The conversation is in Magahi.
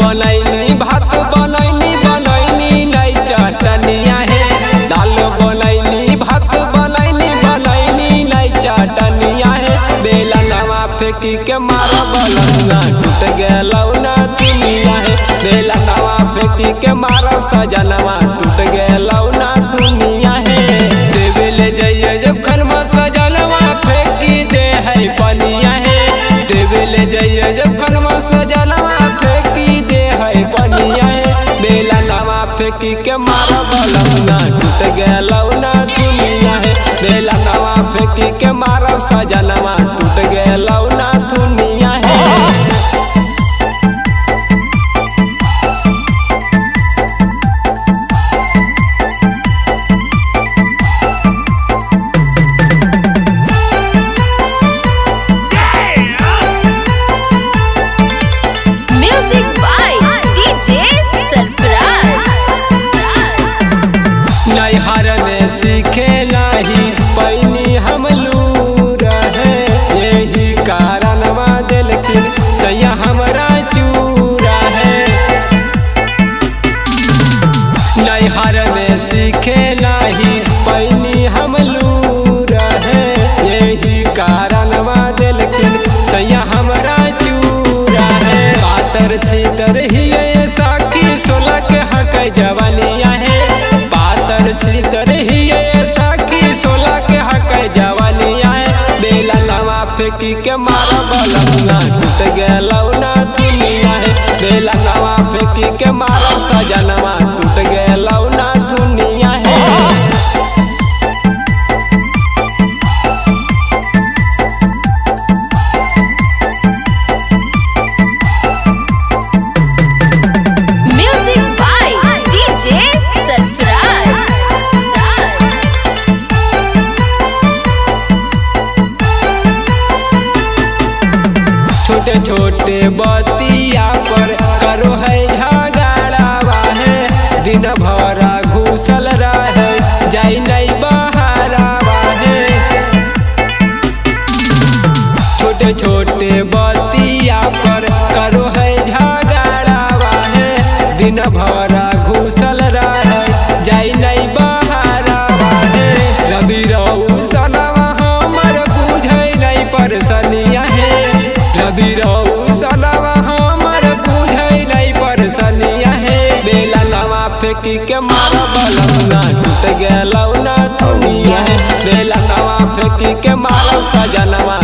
बनैनी भात बनैनी बनैनी नहीं चटनिया है। दाल बनैनी भात बनैनी बनैनी नहीं चटनिया है। बेला नवा फेंकी के मारा बलौना टूट गेलौ ना दुनिया है। बेला नवा फेंकी के मारा सजनवा टूट गेलौ ना दुनिया है। देवे ले जाइए जब खरमा सजनवा फेंकी दे है पनिया है। देवे ले जाइए जब खरमा सजनवा फेंकी दे है पनिया है। बेला नवा फेंकी के मारा बलौना टूट गेलौ ना दुनिया है। बेला नवा फेंकी के मारा सजनवा टूट गेलौ ना दुनिया है। नैहर में सीखे नहीं पैनी हम लूर है, यही कारणवा देलखिन सैया हमरा चूरा है। नैहर में सीखे नहीं पैनी हम लूर है, यही कारणवा देलखिन सैया हमरा चूरा है। पातर छीतर ही साखी सोलह के हक जवानिया है। पातर छीतर ही साखी सोलह के हक जवानिया है। बेला नवा फेंकी के मारा बलौना टूट गेलौ ना दुनिया है। बेला नवा फेंकी के मारा सजनवा टूट गेलौ ना दुनिया है। छोटे छोटे बतिया पर करो है झगड़ावा है। दिन भरा घुसल रहे जाई नहीं बहारावा है। छोटे छोटे बतिया पर करो है झगड़ावा है। दिन भरा घुसल रहे जाई नहीं बहारावा है। रवि रहू सनवा हमर बुझै नहीं परेशानिया है। रवि रहू सनवा हमर बुझै नहीं परेशानिया है। बेला नवा फेंकी के मारा बलौना टूट गेलौ ना दुनिया है। बेला नवा फेंकी के मारा सजनवा